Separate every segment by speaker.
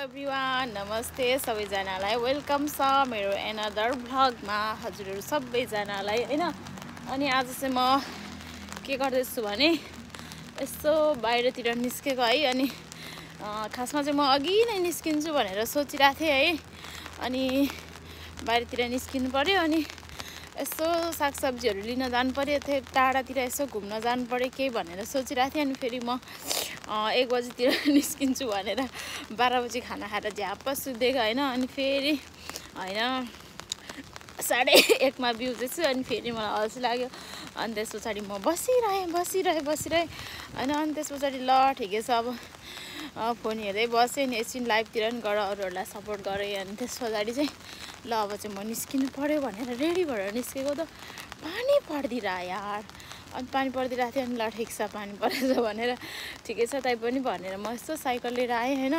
Speaker 1: Everyone नमस्ते सबैजनालाई welcome छ मेरो एनदर भ्लगमा हजुरहरू सबैजनालाई हैन। अनि आज चाहिँ म के गर्दैछु भने यसो बाहिरतिर निस्केको है। अनि खासमा चाहिँ म अघि नै निस्किन्छु भनेर सोचिरहेको थिएँ है। अनि बाहिरतिर निस्किनु पर्यो अनि यसो सागसब्जीहरू लिन जानु पर्यो, टाढातिर यसो घुम्न जानु पर्यो केही भनेर सोचिरहेको थिएँ। अनि फेरि म 1 बजीतिर निस्किन्छु भनेर 12 बजी खाना खाएर झ्याप्प सुतेको होइन। अनि फेरि होइन 1:30 मा बिउजेछु। अनि फेरि मलाई अल्छी लाग्यो। अनि त्यस पछाडि म बसिरहेँ होइन। अनि त्यस पछाडि ल ठिकै छ अब फोन हेर्दै बसेँ नि, एकछिन लाइभतिर पनि गएर अरूहरूलाई सपोर्ट गरेँ। अनि त्यस पछाडि चाहिँ ल अब चाहिँ म निस्किनु पर्यो भनेर रेडी भएर निस्केको त पानी पर्दिरह यार। अनि पानी पर्दिरहेको थियो। अनि ल ठिक छ पानी परेछ भनेर ठिकै छ तै पनि भनेर म यस्तो साइकल लिएर आएँ होइन।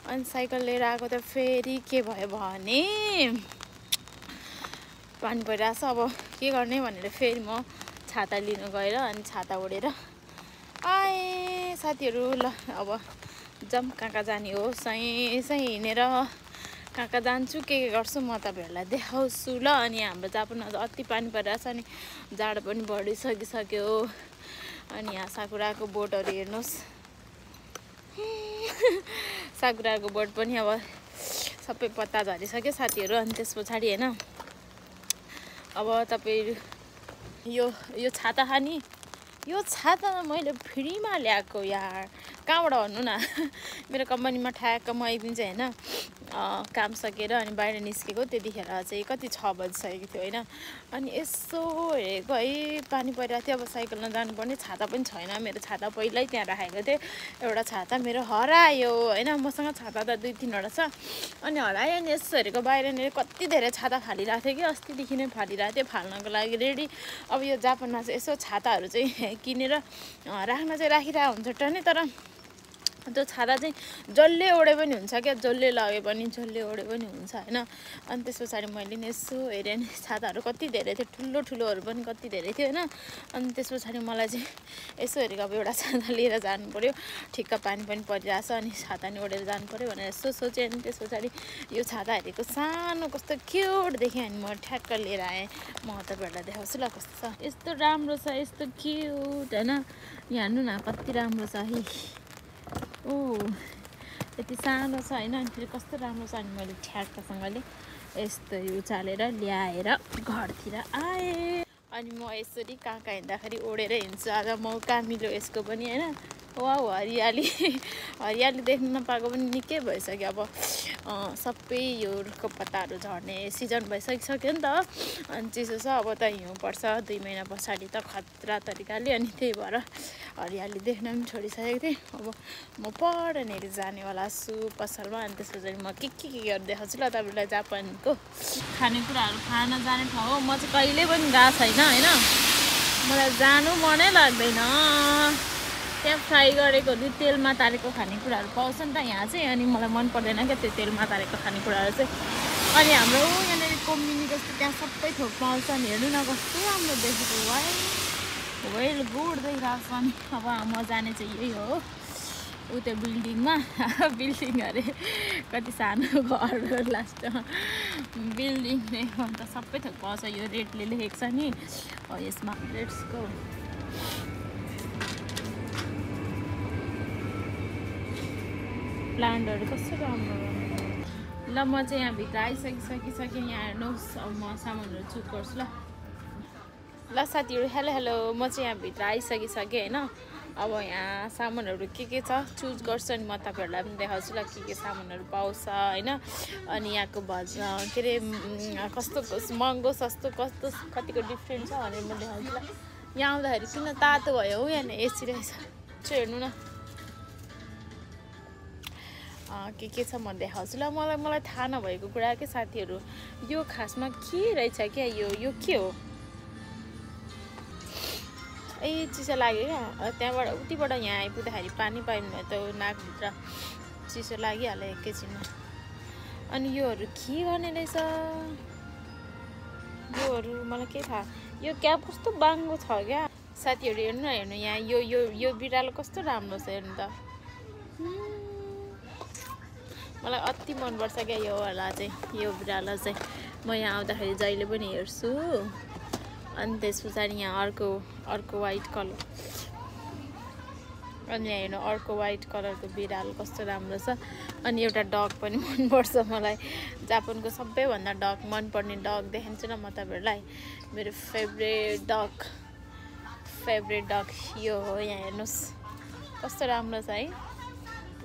Speaker 1: अनि साइकल लिएर आएको त फेरि के भयो भने पानी परिरहेछ। अब के गर्ने भनेर फेरि म छाता लिन गएर अनि छाता ओढेर आएँ साथीहरू। ल अब जाम कहाँ जाने हो, सही हिँडेर कहाँ जान्छु के गर्छु म तपाईँहरूलाई देखाउँछु ल। अनि हाम्रो जापानमा अति पानी परिरहेछ अनि जाडो पनि बढिसकिसक्यो। अनि यहाँ साकुराको बोटहरू हेर्नुहोस्, साकुराको बोट पनि अब सबै पत्ता झरिसक्यो साथीहरू। अनि त्यस पछाडि होइन अब तपाईँ यो छाता खाने, यो छाता मैले फ्रीमा ल्याएको यार, कहाँबाट भन्नु न। मेरो कम्पनीमा ठ्याक्क म एकदिन चाहिँ होइन काम सकेर अनि बाहिर निस्केको, त्यतिखेर चाहिँ कति 6 बजिसकेको थियो होइन। अनि यसो हेरेको है पानी परिरहेको थियो। अब साइकलमा जानुपर्ने, छाता पनि छैन मेरो, छाता पहिल्यै त्यहाँ राखेको थिएँ। एउटा छाता मेरो हरायो होइन, मसँग छाता त 2-3वटा छ। अनि हरायो। अनि यसो हेरेको बाहिर कति धेरै छाता फालिरहेको थियो कि अस्तिदेखि नै फालिरहेको थियो, फाल्नको लागि रेडी। अब यो जापानमा चाहिँ यसो छाताहरू चाहिँ किनेर राख्न चाहिँ राखिरहेको हुन्छ टन्नै, तर त्यो छाता चाहिँ जसले ओढे पनि हुन्छ क्या, जसले लगे पनि जसले ओढे पनि हुन्छ होइन। अनि त्यस पछाडि मैले नि यसो हेरेँ नि छाताहरू कति धेरै थियो, ठुलोहरू पनि कति धेरै थियो होइन। अनि त्यस पछाडि मलाई चाहिँ यसो हेरेको अब एउटा छाता लिएर जानु पऱ्यो, ठिक्क पानी पनि परिरहेछ अनि छाता नि ओढेर जानु पऱ्यो भनेर यसो सोचेँ। अनि त्यस पछाडि यो छाता हेरेको सानो कस्तो क्युट देखेँ। अनि म ठ्याक्क लिएर आएँ, म तपाईँहरूलाई देखाउँछु ल कस्तो छ। यस्तो राम्रो छ, यस्तो क्युट होइन। यहाँ हेर्नु न कति राम्रो छ है। यति सानो छ होइन। अनि फेरि कस्तो राम्रो छ। अनि मैले ठ्याक्कसँगले यस्तो उचालेर ल्याएर घरतिर आएँ। अनि म यसरी कहाँ हिँड्दाखेरि ओढेर हिँड्छु। आज मौका मिल्यो यसको पनि होइन। वाउ हरियाली देख्नु नपाएको पनि निकै भइसक्यो। अब सबै यो रुखको पत्ताहरू झर्ने सिजन भइसकिसक्यो नि त। अनि चिसो छ, अब त हिउँ पर्छ 2 महिना पछाडि त खतरा तरिकाले। अनि त्यही भएर हरियाली देख्न पनि छोडिसकेको थिएँ। अब म पढ्नेर जानेवाला छु पसलमा। अनि त्यसपछि म के गरेर देखाउँछु ल तपाईँलाई जापानको खानेकुराहरू खान जाने ठाउँ हो। म चाहिँ कहिले पनि गएको छैन होइन, मलाई जानु मनै लाग्दैन। त्यहाँ फ्राई गरेको तेलमा तारेको खानेकुराहरू पाउँछ नि त यहाँ चाहिँ, अनि मलाई मन पर्दैन क्या त्यो तेलमा तारेको खानेकुराहरू चाहिँ। अनि हाम्रो यहाँनिर कोम्बिनी जस्तो त्यहाँ सबै थोक पाउँछ नि, हेर्नु न कस्तो राम्रो देखेको, वेल गुड देखिरहेको छ। अनि अब म जाने चाहिँ यही हो ऊ त्यो बिल्डिङमा। बिल्डिङ अरे कति सानो घर, लास्टमा बिल्डिङ अन्त सबै थोक पाउँछ। यो रेटले लेखेको छ नि यसमा, लेट्स गो। प्लान्टहरू कस्तो राम्रो। ल म चाहिँ यहाँभित्र आइसकेँ। यहाँ हेर्नुहोस् अब म सामानहरू चुज गर्छु ल साथीहरू। हेलो म चाहिँ यहाँभित्र आइसकेँ होइन। अब यहाँ सामानहरू के छ चुज गर्छु अनि म तपाईँहरूलाई पनि देखाउँछु ल के सामानहरू पाउँछ होइन। अनि यहाँको के अरे कस्तो महँगो सस्तो कतिको डिफ्रेन्ट छ भनेर म देखाउँछु ल। यहाँ आउँदाखेरि किन तातो भयो हौ, यहाँ एसी रहेछ हेर्नु न। के छ म देखाउँछु ल। मलाई थाहा नभएको कुरा के साथीहरू, यो खासमा के रहेछ क्या, यो के हो। चिसो लाग्यो क्या त्यहाँबाट उतिबाट यहाँ आइपुग्दाखेरि पानी पाइनु भयो त नाकभित्र चिसो लागिहाल्यो एकैछिनमा। अनि योहरू के गर्ने रहेछ, योहरू मलाई के थाहा। यो क्याप कस्तो बाङ्गो छ क्या साथीहरू, हेर्नु यहाँ यो बिरालो कस्तो राम्रो छ हेर्नु त। मलाई अति मनपर्छ क्या योवाला चाहिँ, यो बिरालो चाहिँ म यहाँ आउँदाखेरि जहिले पनि हेर्छु। अनि त्यस पछाडि यहाँ अर्को वाइट कलर, अनि यहाँ हेर्नु अर्को वाइट कलरको बिरालो कस्तो राम्रो छ। अनि एउटा डग पनि मनपर्छ मलाई, जापानको सबैभन्दा मनपर्ने डग देखाउँछु न म तपाईँहरूलाई। मेरो फेभरेट डग यो हो। यहाँ हेर्नुहोस् कस्तो राम्रो छ है,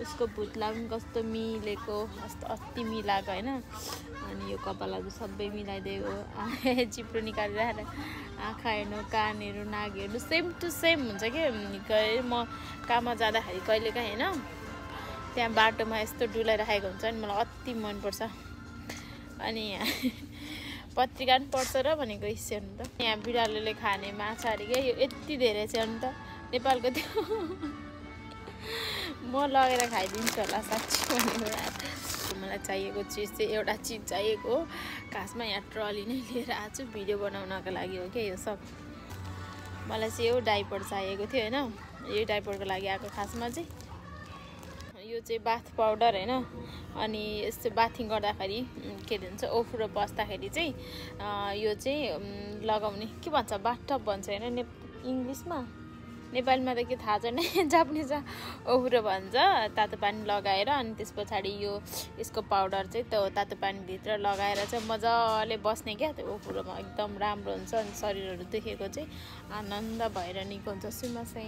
Speaker 1: उसको भुत्ला पनि कस्तो मिलेको, अति मिलाएको होइन। अनि यो कपालहरू सबै मिलाइदिएको, चिप्लो निकालेर आँखा हेर्नु, कान हेर्नु, नाक हेर्नु सेम टु सेम हुन्छ कि। म काममा जाँदाखेरि कहिलेकाहीँ होइन त्यहाँ बाटोमा यस्तो डुलाइराखेको हुन्छ नि, मलाई अति मनपर्छ। अनि यहाँ पत्रिका पनि पढ्छ र भनेको हिस्से हुनु त। यहाँ बिरालोले खाने माछा अरे क्या, यो यति धेरै छ नि त नेपालको त्यो म लगेर खाइदिन्छु होला साँच्ची भनेको। मलाई चाहिएको चिज चाहिँ एउटा चिज चाहिएको हो, खासमा यहाँ ट्रली नै लिएर आएको छु भिडियो बनाउनको लागि हो क्या। यो सब मलाई चाहिँ यो डाइपर चाहिएको थियो होइन, यो डाइपरको लागि आएको खासमा चाहिँ। यो चाहिँ बाथ पाउडर होइन, अनि यस्तो बाथिङ गर्दाखेरि के भन्छ ओफ्रो बस्दाखेरि चाहिँ यो चाहिँ लगाउने, के भन्छ बाथटब भन्छ होइन इङ्ग्लिसमा, नेपालीमा त के थाहा छैन, जापानिजमा ओफ्रो भन्छ। तातो पानी लगाएर अनि त्यस पछाडि यसको पाउडर चाहिँ त्यो तातो पानीभित्र लगाएर चाहिँ मजाले बस्ने क्या त्यो ओफ्रोमा, एकदम राम्रो हुन्छ। अनि शरीरहरू दुखेको चाहिँ आनन्द भएर निको हुन्छ सुमासे,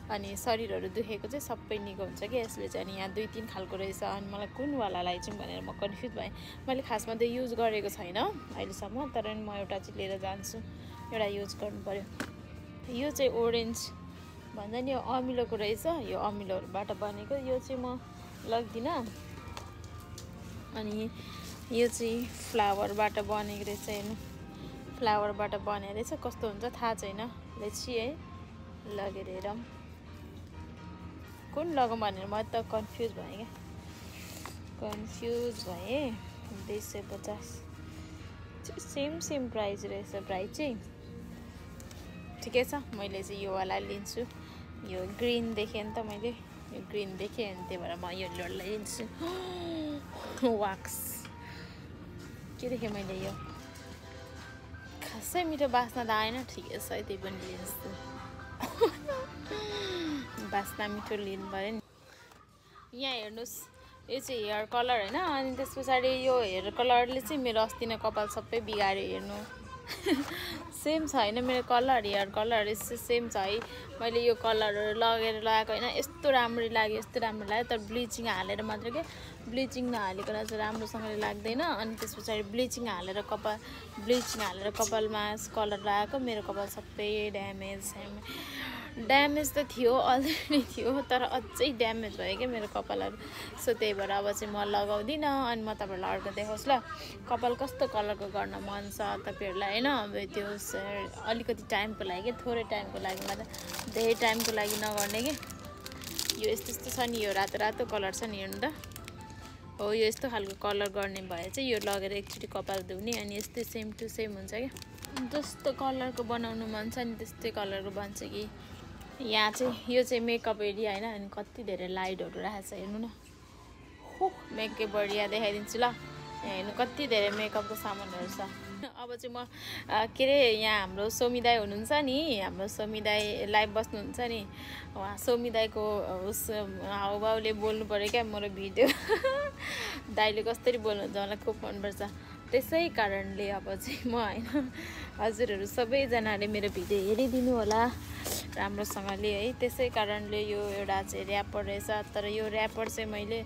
Speaker 1: अनि शरीरहरू दुखेको चाहिँ सबै निको हुन्छ कि यसले चाहिँ। अनि यहाँ 2-3 खालको रहेछ, अनि मलाई कुनवाला लगाइदिउँ भनेर म कन्फ्युज भएँ। मैले खासमा त युज गरेको छैन अहिलेसम्म, तर म एउटा चाहिँ लिएर जान्छु, एउटा युज गर्नु पर्यो। यो चाहिँ ओरेन्ज भन्छ नि, यो अमिलोको रहेछ, यो अमिलोहरूबाट बनेको, यो चाहिँ म लग्दिनँ। अनि यो चाहिँ फ्लावरबाट बनेको रहेछ, हेर्नु फ्लावरबाट बनेको रहेछ, कस्तो हुन्छ थाहा छैन, लेट्सी है लगेर हेरौँ कुन लगौँ भनेर म त कन्फ्युज भएँ क्या, 250 सेम प्राइस रहेछ, प्राइस चाहिँ ठिकै छ। मैले चाहिँ योवाला लिन्छु, यो ग्रिन देखेँ नि त मैले, यो ग्रिन देखेँ अनि त्यही भएर म यो लिन्छु। वाक्स के देखेँ मैले, यो खासै मिठो बास्ना त आएन, ठिकै छ है त्यही पनि लिन्छु। बास्ना मिठो लिनु पऱ्यो नि। यहाँ हेर्नुहोस् यो चाहिँ हेयर कलर होइन, अनि त्यस पछाडि यो हेयर कलरले चाहिँ मेरो अस्ति नै कपाल सबै बिगाऱ्यो हेर्नु। सेम छ होइन मेरो कलर, हेयर कलर सेम छ है। मैले यो कलरहरू लगेर लगाएको होइन, यस्तो राम्रो लाग्यो, तर ब्लिचिङ हालेर मात्र के, ब्लिचिङ नहालिकन चाहिँ राम्रोसँगले लाग्दैन। अनि त्यस पछाडि ब्लिचिङ हालेर कपालमा कलर लगाएको मेरो कपाल सबै ड्यामेज त थियो, अलरेडी थियो, तर अझै ड्यामेज भयो क्या मेरो कपालहरू। सो त्यही भएर अब चाहिँ म लगाउँदिनँ। अनि म तपाईँहरूलाई अर्को देखाउँछु ल, कपाल कस्तो कलरको गर्न मन छ तपाईँहरूलाई होइन। अब त्यो अलिकति टाइमको लागि क्या, थोरै टाइमको लागि मात्र, धेरै टाइमको लागि नगर्ने कि। यो यस्तो छ नि, यो रातो कलर छ नि हेर्नु त, हो यो यस्तो खालको कलर गर्ने भए चाहिँ यो लगेर एकचोटि कपाल धुने, अनि यस्तै सेम टु सेम हुन्छ क्या। जस्तो कलरको बनाउनु मन छ नि त्यस्तै कलरको बन्छ कि। यहाँ चाहिँ यो चाहिँ मेकअप एरिया होइन, अनि कति धेरै लाइटहरू राखेको छ हेर्नु न। हो मेकअप एरिया देखाइदिन्छु ल, यहाँ हेर्नु कति धेरै मेकअपको सामानहरू छ। अब चाहिँ म के अरे यहाँ हाम्रो सोमी दाई हुनुहुन्छ नि, हाम्रो सोमी दाई लाइभ बस्नुहुन्छ नि, उहाँ सोमी दाईको उस हाउभाउले बोल्नु पऱ्यो क्या मेरो भिडियो। दाईले कसरी बोल्नुहुन्छ मलाई खुब मनपर्छ, त्यसै कारणले अब चाहिँ म होइन हजुरहरू सबैजनाले मेरो भिडियो हेरिदिनु होला राम्रोसँगले है। त्यसै कारणले यो एउटा चाहिँ ऱ्यापर रहेछ, तर यो ऱ्यापर चाहिँ मैले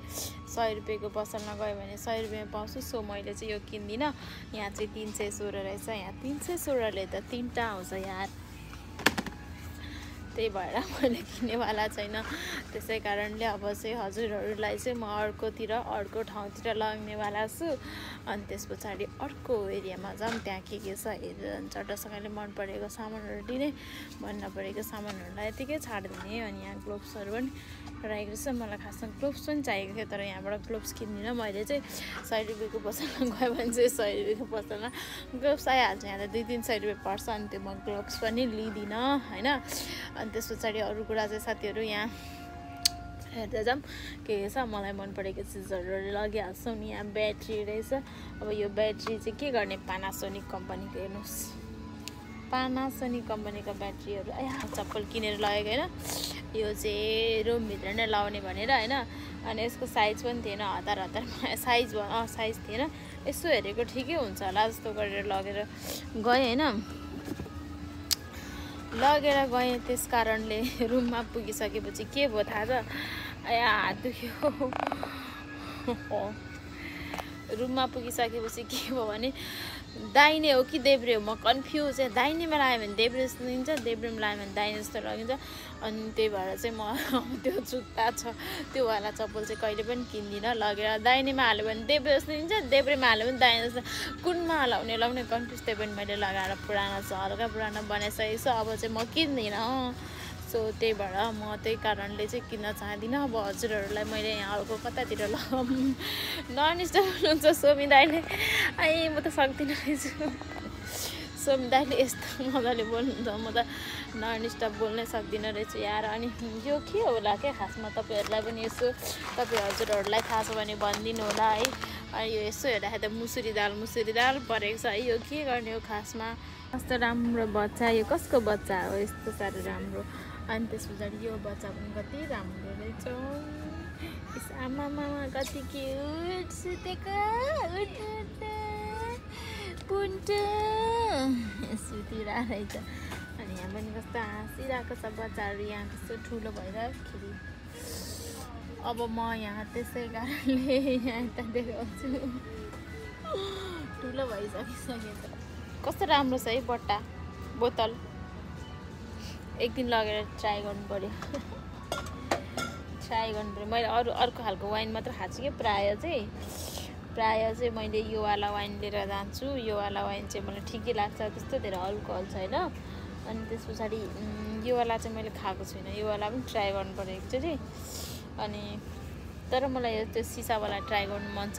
Speaker 1: 100 रुपियाँको पसलमा गयो भने 100 रुपियाँमा पाउँछु। सो मैले चाहिँ यो किन्दिनँ। यहाँ चाहिँ 316 रहेछ, यहाँ 316ले त 3टा आउँछ यार, त्यही भएर मैले किन्नेवाला छैन। त्यसै कारणले अब चाहिँ हजुरहरूलाई चाहिँ म अर्को ठाउँतिर लग्नेवाला छु। अनि त्यस पछाडि अर्को एरियामा जाऊँ, त्यहाँ के छ हेरेर चट्टसँगले मन परेको सामानहरू दिने, मन नपरेको सामानहरूलाई यतिकै छाडिदिने। अनि यहाँ ग्लोभ्सहरू पनि रहेको रहेछ, मलाई खासमा ग्लोभ्स पनि चाहिएको थियो, तर यहाँबाट ग्लोभ्स किन्दिनँ मैले चाहिँ। 100 रुपियाँको पसलमा गयो भने चाहिँ 100 रुपियाँको पसलमा ग्लोभ्स आइहाल्छ, यहाँ त 200-300 रुपियाँ पर्छ, अनि त्यो म ग्लोभ्स पनि लिँदिनँ होइन। अनि त्यस पछाडि अरू कुरा चाहिँ साथीहरू यहाँ हेर्दा जाऊँ के छ मलाई मन परेको चिजहरू लगिहाल्छौँ नि। यहाँ ब्याट्री रहेछ। अब यो ब्याट्री चाहिँ के गर्ने पानासोनिक कम्पनीको हेर्नुहोस् पानासोनिक कम्पनीको ब्याट्रीहरू आया चप्पल किनेर लगेको होइन यो चाहिँ रुमभित्र नै लाउने भनेर होइन अनि यसको साइज पनि थिएन हतार साइज थिएन यसो हेरेको ठिकै हुन्छ होला जस्तो गरेर लगेर गएँ होइन गएँ त्यस कारणले रुममा पुगिसकेपछि के भयो थाहा छ आया हात दुख्यो रुममा पुगिसकेपछि के भयो भने दाहिने हो कि देब्रे हो म कन्फ्युज है दाहिनेमा लाग्यो भने देब्रे जस्तो लिन्छ देब्रेमा लाग्यो भने दाहिने जस्तो लगिन्छ अनि त्यही भएर चाहिँ म त्यो जुत्ता छ त्यो वाला चप्पल चाहिँ कहिले पनि किन्दिनँ लगेर दाहिनेमा हाल्यो भने देब्रे जस्तो लिन्छ देब्रेमा हाल्यो भने दाहिने जस्तो कुनमा लाउने कन्फ्युज त्यही पनि मैले लगाएर पुरानो छ हल्का पुरानो बनाइसकेको छु अब चाहिँ म किन्दिनँ सो त्यही भएर म त्यही कारणले चाहिँ किन्न चाहदिनँ अब हजुरहरूलाई मैले यहाँ अर्को कतातिर नन स्टप हुनुहुन्छ सोमी दाइले आई म त सक्दिनँ रहेछु सोमी दाइले यस्तो मजाले बोल्नुहुन्छ म त नन स्टप बोल्नै सक्दिनँ रहेछु यार अनि यो के होला क्या खासमा तपाईँहरूलाई पनि यसो तपाईँ हजुरहरूलाई थाहा छ भने भनिदिनु होला है अनि यो यसो हेर्दाखेरि त मुसुरी दाल परेको छ है यो के गर्ने हो खासमा कस्तो राम्रो बच्चा यो कसको बच्चा हो यस्तो साह्रो राम्रो अनि त्यस पछाडि यो बच्चा पनि कति राम्रो रहेछ आमामा कति क्युट सुतेको पुन्टु सुतिरहेको रहेछ अनि यहाँ पनि कस्तो हाँसिरहेको छ बच्चाहरू यहाँ कस्तो ठुलो भइराख्दाखेरि अब म यहाँ त्यसै कारणले यहाँ यता देखाउँछु ठुलो भइसकिसकेको कस्तो राम्रो छ है बट्टा बोतल एक दिन लगेर ट्राई गर्नु पर्यो मैले अर्को खालको वाइन मात्र खान्छु कि प्रायः चाहिँ मैले यो वाला वाइन लिएर जान्छु यो वाला वाइन चाहिँ मलाई ठिकै लाग्छ त्यस्तो धेरै अल्कोहल छैन अनि त्यस पछाडि यो वाला चाहिँ मैले खाएको छुइनँ यो वाला पनि ट्राई गर्नु पर्यो एकचोटि अनि तर मलाई त्यो सिसावाला ट्राई गर्नु मन छ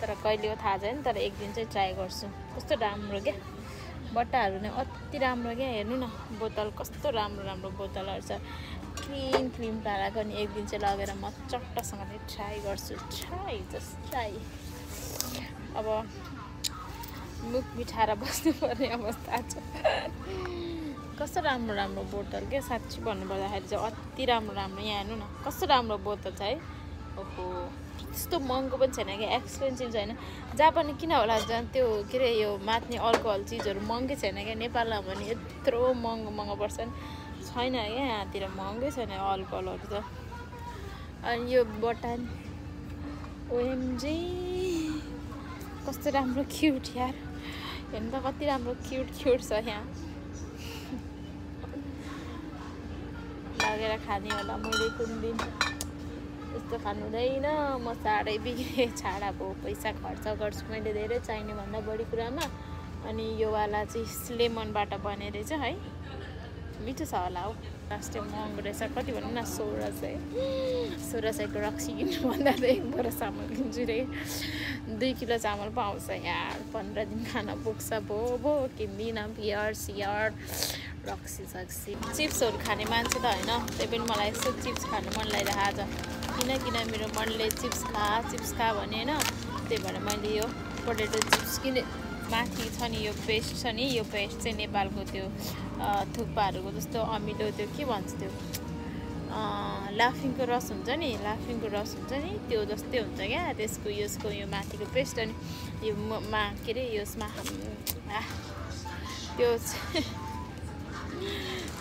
Speaker 1: तर कहिले हो थाहा छैन तर एक दिन चाहिँ ट्राई गर्छु कस्तो राम्रो क्या बट्टाहरू नै अति राम्रो क्या हेर्नु न बोतल कस्तो राम्रो बोतलहरू छ क्लिन पाराको नि एक दिन चाहिँ लगेर म चट्टसँगले ट्राई गर्छु ट्राई अब मुख मिठाएर बस्नुपर्ने अवस्था छ कस्तो राम्रो बोतल क्या साँच्ची भन्नुपर्दाखेरि चाहिँ अति राम्रो यहाँ हेर्नु न कस्तो राम्रो बोतल छ है ओहो त्यस्तो महँगो पनि छैन क्या एक्सपेन्सिभ छैन जहाँ पनि किन होला झन् त्यो के अरे यो माथि अल्कोहल चिजहरू महँगै छैन क्या नेपालमा भने यत्रो महँगो पर्छ छैन क्या यहाँतिर महँगै छैन अल्कोहलहरू त अनि यो बटान ओएमजी कस्तो राम्रो क्युट यार हेर्नु त कति राम्रो क्युट छ यहाँ लगेर खाने होला मैले कुन दिन यस्तो खानु हुँदैन म साह्रै बिग्रेँ छाडा भयो पैसा खर्च गर्छु मैले धेरै चाहिने भन्दा बढी कुरामा अनि यो वाला चाहिँ लेमनबाट बने रहेछ है मिठो छ होला हौ लास्ट महँगो रहेछ कति भनौँ न 1600को रक्सी किन्नु भन्दा त एक बोरा चामल किन्छु रे 2 किलो चामल पाउँछ यार 15 दिन खान पुग्छ भो किन्दिनँ पियर रक्सी चिप्सहरू खाने मान्छे त होइन त्यही पनि मलाई यस्तो चिप्स खानु मन लागिरहेको छ किन मेरो मनले चिप्स खा भने होइन त्यही भएर मैले यो पोटेटो चिप्स किने माथि छ नि यो पेस्ट छ नि यो पेस्ट चाहिँ नेपालको त्यो थुक्पाहरूको जस्तो अमिलो त्यो के भन्छ त्यो लाफिङको रस हुन्छ नि त्यो जस्तै हुन्छ क्या त्यसको यसको यो माथिको पेस्ट अनि यो के अरे यसमा त्यो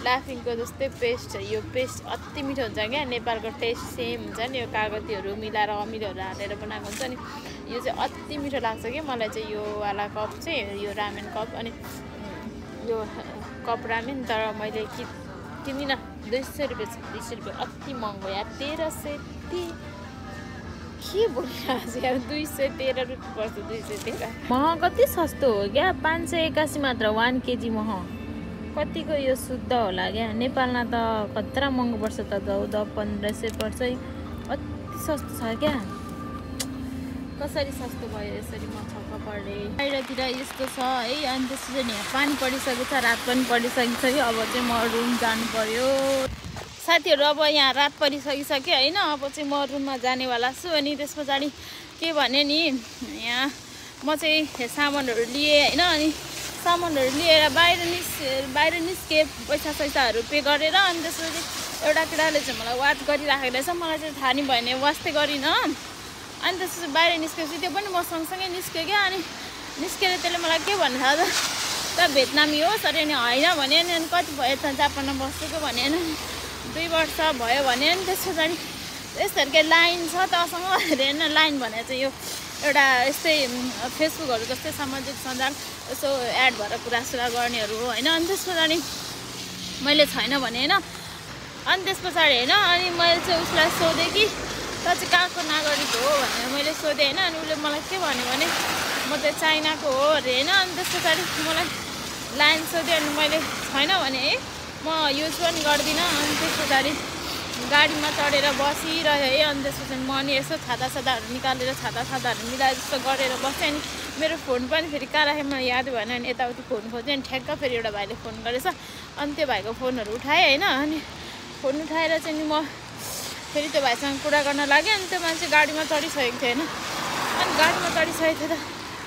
Speaker 1: लाफिङको जस्तै पेस्ट यो पेस्ट अति मिठो हुन्छ क्या नेपालको टेस्ट सेम हुन्छ नि यो कागतीहरू मिलाएर अमिलोहरू हालेर बनाएको हुन्छ नि यो चाहिँ अति मिठो लाग्छ कि मलाई चाहिँ यो वाला कप चाहिँ यो रामेन कप अनि यो कप रामेन तर मैले किनिनँ 200 रुपियाँ अति महँगो यार 1300 के बोलिरहेको छ यार 213 रुपियाँ पर्छ 213 मह कति सस्तो हो क्या 581 मात्र 1 केजी मह कतिको यो शुद्ध होला क्या नेपालमा त कत्रा महँगो पर्छ त 1400-1500 पर्छ अति सस्तो छ क्या कसरी सस्तो भयो यसरी म छक्क परेँ बाहिरतिर यस्तो छ है अनि त्यसपछि यहाँ पानी परिसकेको छ रात पनि परिसकिसक्यो अब चाहिँ म रुम जानु पर्यो साथीहरू अब यहाँ रात परिसकिसक्यो होइन। अब चाहिँ म रुममा जानेवाला छु। अनि त्यस पछाडि के भने नि यहाँ म चाहिँ सामानहरू लिएँ होइन। अनि सामानहरू लिएर बाहिर निस्केँ पैसा सैसाहरू पे गरेर। अनि त्यसपछि एउटा केटाले चाहिँ मलाई वाच गरिराखेको रहेछ। मलाई चाहिँ थाहा नि भएन, वास्तै गरिनँ। अनि त्यसपछि बाहिर निस्केपछि त्यो पनि म सँगसँगै निस्क्यो क्या। अनि निस्केर त्यसले मलाई के भन्नु थाहा त भियतनामी हो सर। अनि होइन भने अनि कति भयो त जापानमा बसेको भने 2 वर्ष भयो भने। अनि त्यस पछाडि यस्तोहरूकै लाइन छ तसँग हेरेन। लाइन भने चाहिँ यो एउटा यस्तै फेसबुकहरू जस्तै सामाजिक सञ्जाल यसो एड भएर कुरासुरा गर्नेहरू हो होइन। अनि त्यस पछाडि मैले छैन भने होइन। अनि त्यस पछाडि होइन अनि मैले चाहिँ उसलाई सोधेँ कि त चाहिँ कहाँको नागरिक हो भनेर मैले सोधेँ होइन। अनि उसले मलाई के भन्यो भने म चाहिँ चाइनाको हो अरे होइन। अनि त्यस पछाडि मलाई लाइन सोधेँ। अनि मैले छैन भने है म युज पनि गर्दिनँ। अनि त्यस पछाडि गाडीमा चढेर बसिरहेँ है। अनि त्यसपछि म नि यसो छाताहरू निकालेर छाताहरू मिलाएर जस्तो गरेर बसेँ। अनि मेरो फोन पनि फेरि कहाँ राखेँ मलाई याद भएन। अनि यताउति फोन खोजेँ। अनि ठ्याक्क फेरि एउटा भाइले फोन गरेछ। अनि त्यो भाइको फोनहरू उठाएँ होइन। अनि फोन उठाएर चाहिँ नि म फेरि त्यो भाइसँग कुरा गर्न लागेँ। अनि त्यो मान्छे गाडीमा चढिसकेको थियो होइन। अनि गाडीमा चढिसकेको थियो त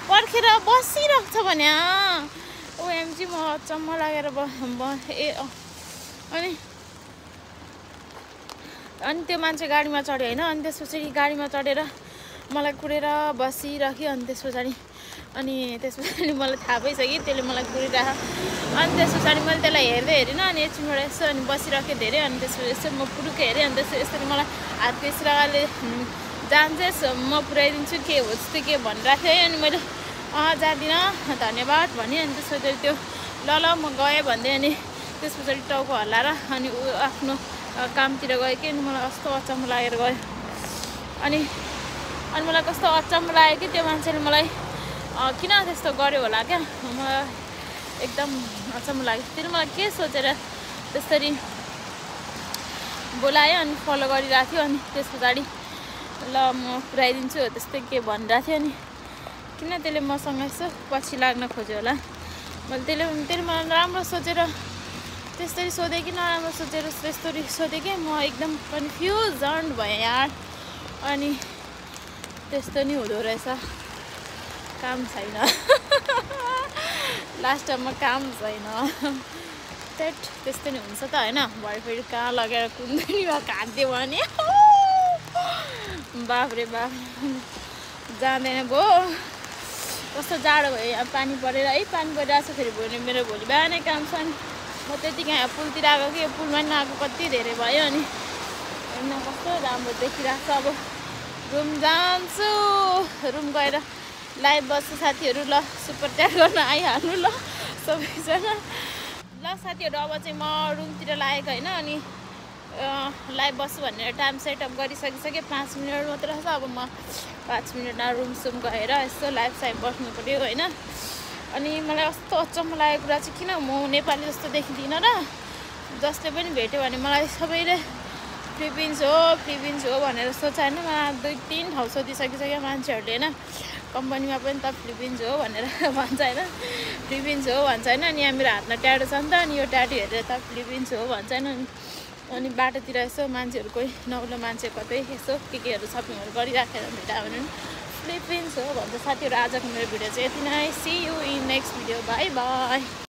Speaker 1: पर्खेर बसिरहेको छ भने ओएमजी म अचम्म लागेर अनि त्यो मान्छे गाडीमा चढ्यो होइन। अनि त्यस पछाडि गाडीमा चढेर मलाई कुरेर बसिराख्यो। अनि त्यस पछाडि मलाई थाहा भइसक्यो त्यसले मलाई कुरिरहेको। अनि त्यस पछाडि मैले त्यसलाई हेरिनँ। अनि एकछिनबाट यसो अनि बसिराख्यो धेरै। अनि त्यसपछि यसो म पुरुकै हेरेँ। अनि यसरी मलाई हातको इसाराले जान्छस् म पुऱ्याइदिन्छु के हो त्यस्तो के भनिरहेको थियो है। अनि मैले जाँदिनँ धन्यवाद भनेँ। अनि त्यसपछि त्यो ल म गएँ भन्दै। अनि त्यस पछाडि टाउको हल्लाएर अनि ऊ आफ्नो कामतिर गयो कि। अनि मलाई कस्तो अचम्म लागेर गयो। अनि मलाई कस्तो अचम्म लाग्यो कि त्यो मान्छेले मलाई किन त्यस्तो गर्यो होला क्या। मलाई एकदम अचम्म लाग्यो। फेरि मलाई के सोचेर त्यसरी बोलायो अनि फलो गरिरहेको थियो। अनि त्यस पछाडि ल म पुऱ्याइदिन्छु त्यस्तै के भनिरहेको थियो। अनि किन त्यसले मसँग यसो पछि लाग्न खोज्यो होला। त्यसले मलाई राम्रो सोचेर त्यस्तरी सोधेँ कि नराम्रो सोचेर त्यस्तरी सोधेँ कि म एकदम कन्फ्युजन भएँ यार। अनि त्यस्तो नि हुँदो रहेछ, काम छैन लास्ट टाइममा काम छैन त्यस्तै नि हुन्छ त होइन। भरे फेरि कहाँ लगेर कुन्दै वा काट्दियो भने बाफ रे बाफ जाँदैन भयो। कस्तो जाडो भयो यहाँ पानी परेर है। पानी परिरहेको छ फेरि मेरो भोलि बिहानै काम छ। अनि म त्यतिकै यहाँ पुलतिर आएको कि यो पुलमा पनि आएको कति धेरै भयो। अनि कस्तो राम्रो देखिरहेको छ। अब रुम जान्छु, रुम गएर लाइभ बस्छु साथीहरू। ल सुपर च्याट गर्न आइहाल्नु ल सबैजना। ल साथीहरू अब चाहिँ म रुमतिर लागेको होइन। अनि लाइभ बस्छु भनेर टाइम सेटअप गरिसकिसकेँ। 5 मिनट मात्र छ। अब म 5 मिनटमा रुमसुम गएर यस्तो लाइभ साइभ बस्नु पऱ्यो होइन। अनि मलाई कस्तो अचम्म लागेको कुरा चाहिँ किन म नेपाली जस्तो देखिँदिनँ र जसले पनि भेट्यो भने मलाई सबैले फिलिपिन्स हो भनेर सोच होइन। मलाई 2-3 ठाउँ सोधिसकिसक्यो मान्छेहरूले होइन। कम्पनीमा पनि त फिलिपिन्स हो भनेर भन्छ होइन, फिलिपिन्स हो भन्छ होइन। अनि यहाँ मेरो हातमा ट्याटो छ नि त। अनि यो ट्याटो हेरेर त फिलिपिन्स हो भन्छ होइन। अनि बाटोतिर यसो मान्छेहरू कोही नौलो मान्छे कतै यसो केहरू सपिङहरू गरिराखेर भेटायो भने फिलिपिन्स हो भन्छ। साथीहरू आजको मेरो भिडियो चाहिँ यति नै। See you in next video, bye by.